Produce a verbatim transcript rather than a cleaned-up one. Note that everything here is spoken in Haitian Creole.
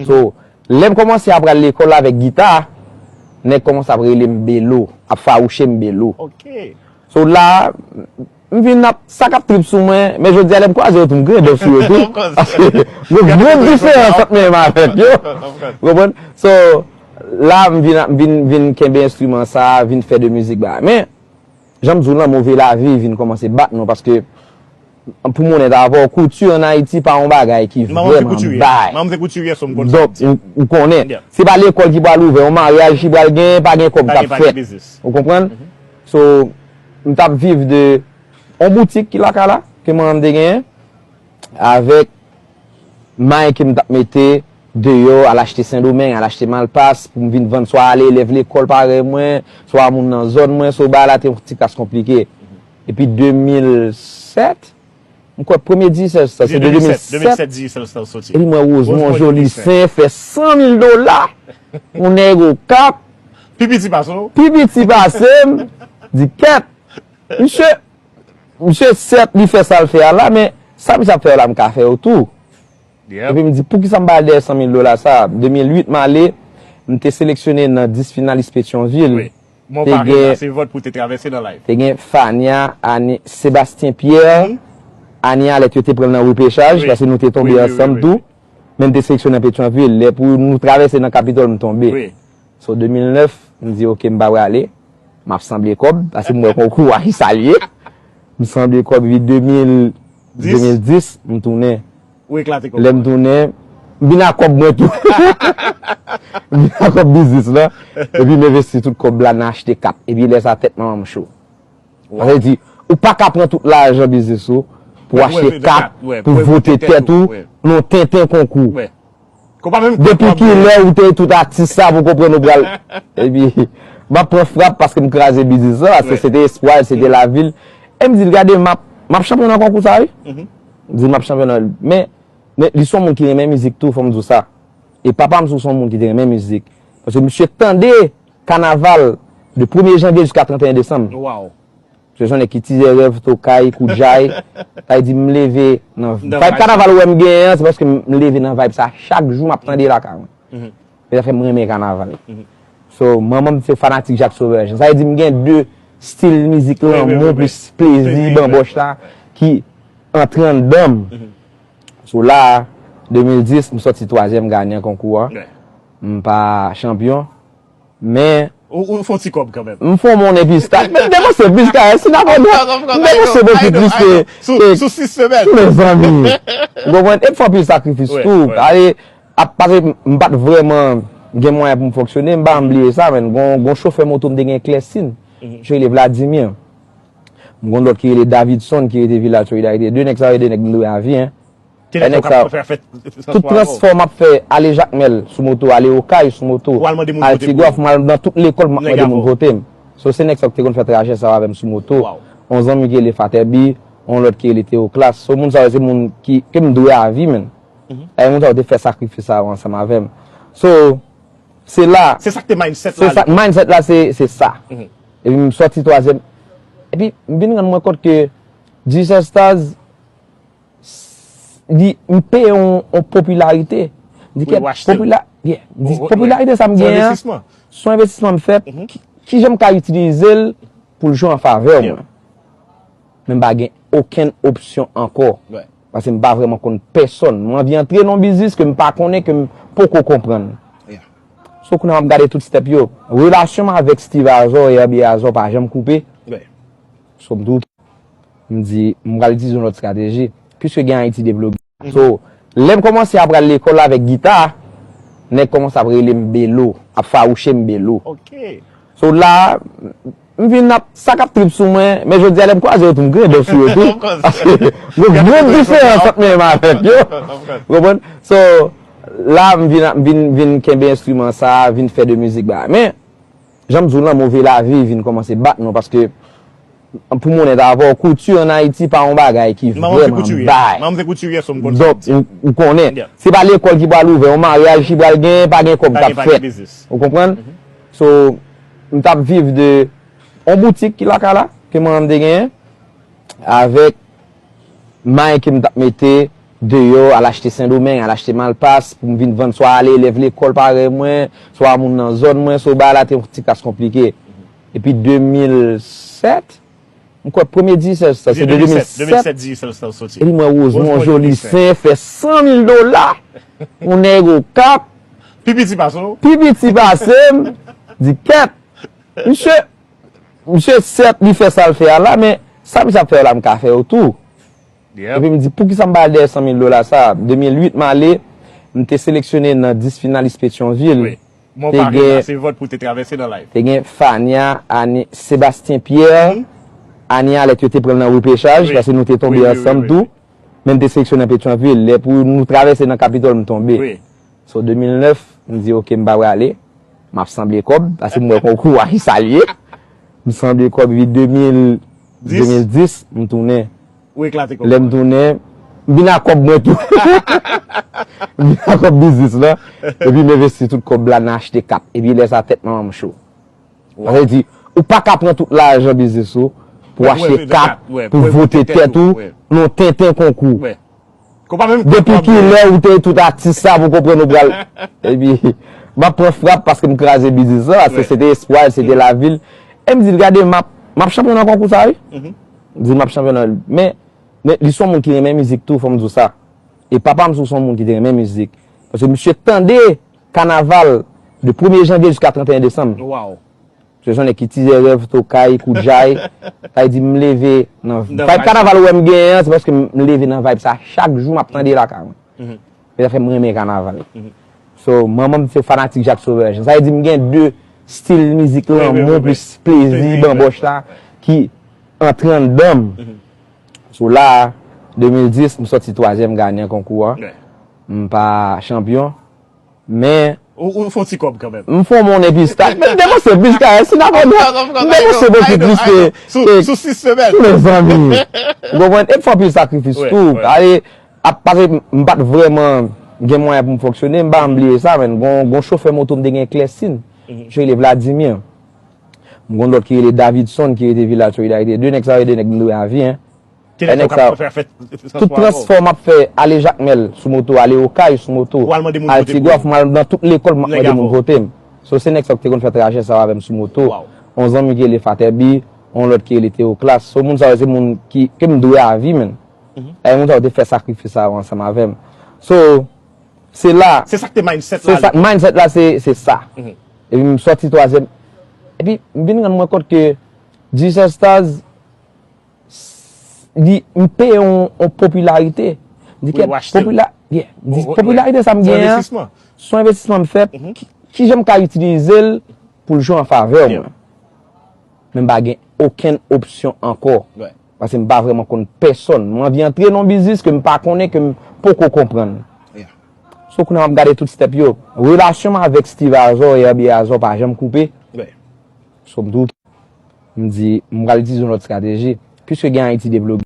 So, lè m kòmanse ap al lekòl avèk gita, nèg kòmanse ap rele m Belo, ap fawouche m Belo. Ok. So la, m vin ap, sa k ap trip sou mwen, men jodi a lè m kwaze yo tou, m griyen dò sou yo tou. Paske gen gwo diferans ant mwen menm avèk yo. Ou konprann? So, la, m vin, m vin, vin kenbe enstriman sa, vin fè de mizik bagay. Men, jan m di w lan, move lavi vin kòmanse bat nou, paske pou m onèt avè w, kouti ann Ayiti pa yon bagay ki vrèman bay. Manman m se koutiyè, so m konn sa w ap di. Donk, ou, ou konnen. Se pa lekòl ki pral ouvè, yon maryaj ki pral gen, pa gen kòb k ap fèt. Ou konprann? So, m t ap viv de yon boutik ki lakay la, ke manman m te genyen, avèk may ke m t ap mete deyò, al achte Sendomeng, al achte Malpas, pou m vin vann, swa ale elèv lekòl parèy mwen, swa moun nan zòn mwen, so bagay la te yon ti kras konplike. Epi de mil sèt, m kwè premye Digicel sa, se de de mil sèt. Epi m wè Rosemond Jolicen fè san mil dola, yon nèg Okap, Pi piti pase w. Pi piti pase m, di kèt, misye, misye sèt li fè sa l fè a la, men sa misye ap fè yo la m ka fè yo tou. Epi m di, poukisa m pa al dèyè san mil dola sa? De mil uit m ale, m te seleksyone nan dis finalis Petyonvil. Te gen, se vòt pou te travèse nan live. Te gen Fania, Ani, Sebastien Pierre, Ani Alèt, yo te pran l nan repechaj, paske nou te tonbe ansanm tou. Men m te seleksyone nan Petyonvil. Lè pou nou travèse nan Kapitòl, m tonbe. So de mil nèf, m di, oke, m pa prale. M ap sanble kòb, paske m wè konkou a ki sa l ye. M sanble kòb, epi de mil, de mil dis, m tounen. Lè m tounen, m vin ak kòb mwen tou. M vin ak kòb biznis lan. Epi m envesti tout kòb la nan achte kat. Epi lè sa tèt manman m cho. Sa vle di, ou pa ka pran tout lajan biznis ou pou achte kat, pou vote tèt ou nan yon tenten konkou. Depi kilè ou te tout atis sa pou konprann ou pral. Epi, m ap pran frap paske m kraze biznis lan, paske se te espwa l, se te lavi l. E m di l, gade, m ap, m ap chanpyon nan konkou sa, wi. M di l, m ap chanpyon nan. Men, men li se yon moun ki renmen mizik tou, fò m di w sa. E papa m se yon moun ki te renmen mizik. Paske misye tande kanaval de premye janvye jiska trannteyen desanm. Se yon nèg ki tizè rèv, tokay, koudjay. Sa vle di m leve nan vibe kanaval ou wè m genyen an, se paske m leve nan vibe sa. Chak jou m ap tande lakay mwen. E sa fè m renmen kanaval. So, manman m se fanatik Jacques Sauvage. Sa vle di m gen de stil mizik lanmou plis plezi, banbòch la, ki antre anndan m. So la, de mil dis, m sòti twazyèm gayan konkou a. M pa chanpyon. Men. Ou, ou fè yon ti kòb kanmenm. M fè yon monnen plis ta. Men m depanse plis ta. Si n ap wè, m depanse bokou plis ke. Sou, sou sis semèn. Mezanmi. Ou konprann? E m fè anpil sakrifis tou. Ale, ap, paske m pa t vrèman gen mwayen pou m fonksyone, m pa janm bliye sa, men gon, gon chofè moto m te gen Klèsin. Misye rele Vladimir. M gon lòt ki rele Davidson, ki rete Vilaj Solidarite. De nèg sa yo, de nèg m dwe avi, en. Tout transpò m ap fè, ale Jakmèl sou moto, ale Okay sou moto, al Tigwav, m al nan tout lekòl pou m ap mande moun vote m. So, se nèg sa yo ki te konn fè trajè sa yo avè m sou moto. Yon zanmi ki rele Fatèbi, yon lòt ki rele Teoklas. So, moun sa yo, se moun ki, ke m dwe avi, menn. E moun sa yo te fè sakrifis sa yo ansanm avè m. So, se la. Se sa k te mindset la. Se sa, mindset la, se, se sa. Epi m sòti twazyèm. Epi m vin rann mwen kont ke Digicel Stars, li, m peye yon, yon popilarite. Di ke popila-, yeah, di popilarite sa m genyen an, se yon envestisman m fè. Ki, kijan m ka itilize l pou l jwe an favè mwen? Men m pa gen okenn opsyon ankò. Paske m pa vrèman konn pèsonn. Mwen anvi antre nan yon biznis ke m pa konnen, ke m poko konprann. So, kounye a m ap gade tout step yo. Relasyon m avèk Steve Azor e Herby Azor pa janm koupe. So, m tou, m di, m pral itilize yon lòt estrateji. Piske gen Ayiti devlope. So, lè m kòmanse ap al lekòl avèk gita, nèg kòmanse ap rele m Belo, ap fawouche m Belo. So, la, m vin ap, sa k ap trip sou mwen, men jodi a lè m kwaze yo tou, m griyen dò sou yo tou. Paske gen gwo diferans ant mwen menm avèk yo. Ou konprann? So, la, m vin, m vin, vin kenbe enstriman sa, vin fè de mizik bagay. Men, jan m di w lan, move lavi vin kòmanse bat nou, paske, pou m onèt avè w, kouti ann Ayiti pa yon bagay ki vrèman bay. Donk, ou, ou konnen, se pa lekòl ki pral ouvè, yon maryaj ki pral gen, pa gen kòb k ap fèt. Ou konprann? So, m t ap viv de yon boutik ki lakay la, ke manman m te genyen, avèk may ke m t ap mete deyò, al achte Sendomeng, al achte Malpas, pou m vin vann, swa ale elèv lekòl parèy mwen, swa moun nan zòn mwen, so bagay la te yon ti kras konplike. Epi de mil sèt, m kwè premye Digicel Stars, se de de mil sèt. De mil sèt, Digicel Stars soti. Epi m wè Rosemond Jolisen fè san mil dola, yon nèg Okap, pi piti pase w. Pi piti pase m, di kèt, misye, misye sèt li fè sa l fè a la, men sa misye ap fè yo la m ka fè yo tou. Epi m di, poukisa m pa al dèyè san mil dola sa? De mil uit m ale, m te seleksyone nan dis finalis Petyonvil. Te gen, te gen Fania, Ani, Sebastien Pierre, Ani Alèt, yo te pran l nan repechaj, paske nou te tonbe ansanm tou. Men m te seleksyone nan Petyonvil. Lè pou nou travèse nan Kapitòl, m tonbe. So, de mil nèf, m di, oke, m pa prale. M ap sanble kòb, paske m wè konkou a ki sa l ye. M sanble kòb, epi de mil, de mil dis, m tounen. Lè m tounen, m vin ak kòb mwen tou. M vin ak kòb biznis lan. Epi m envesti tout kòb la nan achte kat. Epi lè sa tèt manman m cho. Sa vle di, ou pa ka pran tout lajan biznis ou pou achte kat, pou vote tèt ou nan tenten konkou. Depi kilè ou te tout atis sa pou konprann ou pral. Epi, m ap pran frap paske m kraze biznis la, paske se te espwa l, se te lavi l. E m di l, gade, m ap, m ap chanpyon nan konkou sa, wi. M di l, m ap chanpyon nan. Men, men li se yon moun ki renmen mizik tou, fò m di w sa. E papa m tou se yon moun ki te renmen mizik. Paske misye tande kanaval de premye janvye jiska trannteyen desanm. Se yon nèg ki tizè rèv, tokay, koudjay. Sa vle di m leve nan vibe kanaval ou wè m genyen an, se paske m leve nan vibe sa chak jou m ap tande lakay mwen. E sa fè m renmen kanaval. So, manman m se fanatik Jacques Sauveur Jean. Sa vle di m gen de stil mizik lanmou plis plezi banbòch la ki antre anndan m. So la, de mil dis, m sòti twazyèm ganan konkou an. M pa chanpyon. Men ou, ou fè yon ti kòb kanmenm. M fè yon monnen plis ta. Men m depanse plis ta. Si n ap, m depanse plis ke sou sis semèn. Mezanmi. Ou konprann? E m fè anpil sakrifis tou. Ale, ap, paske m pa t vrèman gen mwayen pou m fonksyone, m pa janm bliye sa, men gon, gon chofè moto m te gen Clestin. Misye rele Vladimir. M gon lòt ki rele Davidson, ki rete Vilaj Solidarite. De nèg sa yo, de nèg m dwe avi, en. Tout transpò m ap fè, ale Jakmèl sou moto, ale Okay sou moto, al Ti Gòf, m al nan tout lekòl, m ap mande moun vote m. So, se nèg sa yo ki te konn fè trajè sa yo avè m sou moto. Yon zanmi ki rele Fatèbi, yon lòt ki rele Teoklas. So, moun sa yo, se moun ki, ke m dwe avi, menn. E moun sa yo te fè sakrifis sa yo ansanm avè m. So, se la. Se sa k te mindset la. Se sa, mindset la, se, se sa. Epi m sòti twazyèm. Epi m vin rann mwen kont ke Digicel Stars, li, m peye yon, yon popilarite. M di, kèt, popila-, yeah, m di, popilarite sa m genyen an, se yon envestisman m fè. Ki, kijan m ka itilize l pou l jwe an favè mwen? Men m pa gen okenn opsyon ankò. Paske m pa vrèman konn pèsonn. M anvi antre nan yon biznis ke m pa konnen, ke m poko konprann. So, kounye a m ap gade tout step yo. Relasyon m avèk Steve Azor e Herby Azor pa janm koupe. So, m tou, m di, m pral itilize yon lòt estrateji. Piske gen Ayiti Devlope,